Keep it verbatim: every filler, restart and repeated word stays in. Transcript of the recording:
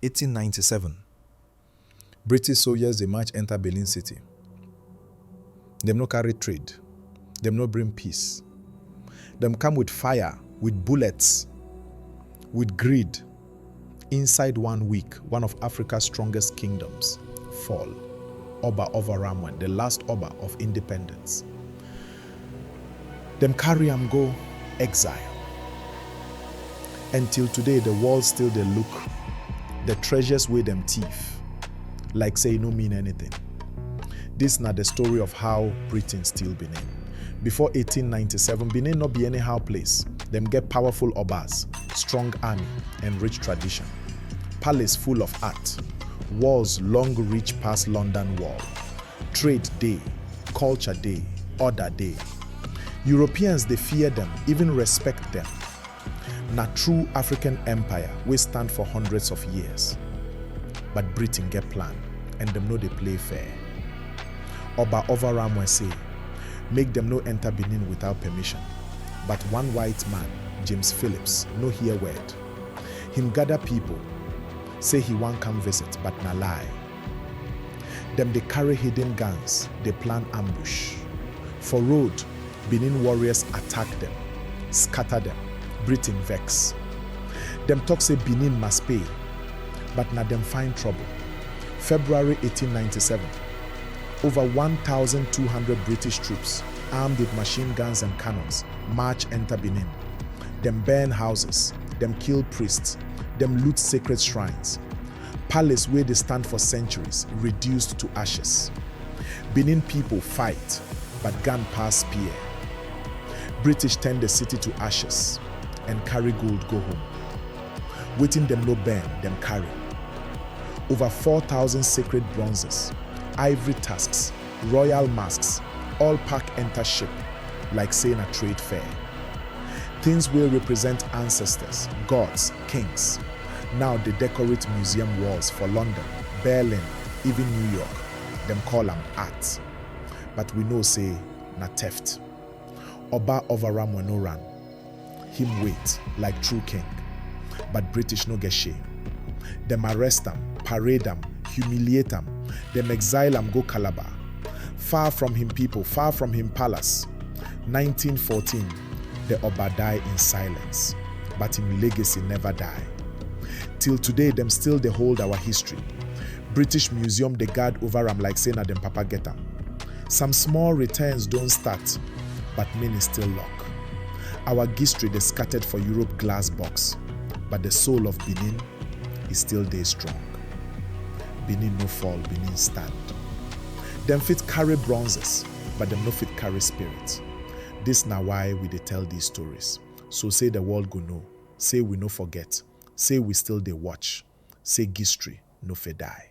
eighteen ninety-seven, British soldiers dey march enter Benin City. Dem no carry trade. Dem no bring peace. Dem come with fire, with bullets, with greed. Inside one week, one of Africa's strongest kingdoms fall. Oba Ovaramwen, the last Oba of independence. Dem carry am go exile. And till today, the world still dey look the treasures wey dem thief like say e no mean anything. This na the story of how Britain steal Benin. Before eighteen ninety-seven, Benin no be anyhow place. Dem get powerful obas, strong army, and rich tradition. Palace full of art. Walls long reach past London Wall. Trade dey, culture dey, order dey. Europeans dey fear dem, even respect dem. Na true African empire wey stand for hundreds of years. But Britain get plan, and dem no dey play fair. Oba Ovaramwen say make dem no enter Benin without permission. But one white man, James Phillips, no hear word. Him gather people, say he wan come visit, but na lie. Dem dey carry hidden guns, dey plan ambush. For road, Benin warriors attack dem, scatter dem. Britain vex. Dem talk say Benin must pay, but na dem find trouble. February eighteen ninety-seven, over one thousand two hundred British troops, armed with machine guns and cannons, march enter Benin. Dem burn houses, dem kill priests, dem loot sacred shrines. Palace wey dey stand for centuries reduced to ashes. Benin people fight, but gun pass spear. British turn the city to ashes and carry gold go home. Wetin dem no burn, dem carry. Over four thousand sacred bronzes, ivory tusks, royal masks, all pack enter ship like say na trade fair. Things wey represent ancestors, gods, kings, now dey decorate museum walls for London, Berlin, even New York. Dem call am art. But we know say na theft. Oba Ovaramwen no run. Him wait like true king. But British no get shame. Dem arrest am, parade am, humiliate am. Dem exile am go Calabar. Far from him people, far from him palace. Nineteen fourteen, the Oba die in silence, but him legacy never die. Till today, dem still dey hold our history. British Museum dey guard over am like say na dem papa get am. Some small returns don start, but many still lock. Our history dey scattered for Europe glass box, but the soul of Benin is still dey strong. Benin no fall, Benin stand. Dem fit carry bronzes, but dem no fit carry spirit. This na why we dey tell these stories, so say the world go know, say we no forget, say we still dey watch, say history no fit die.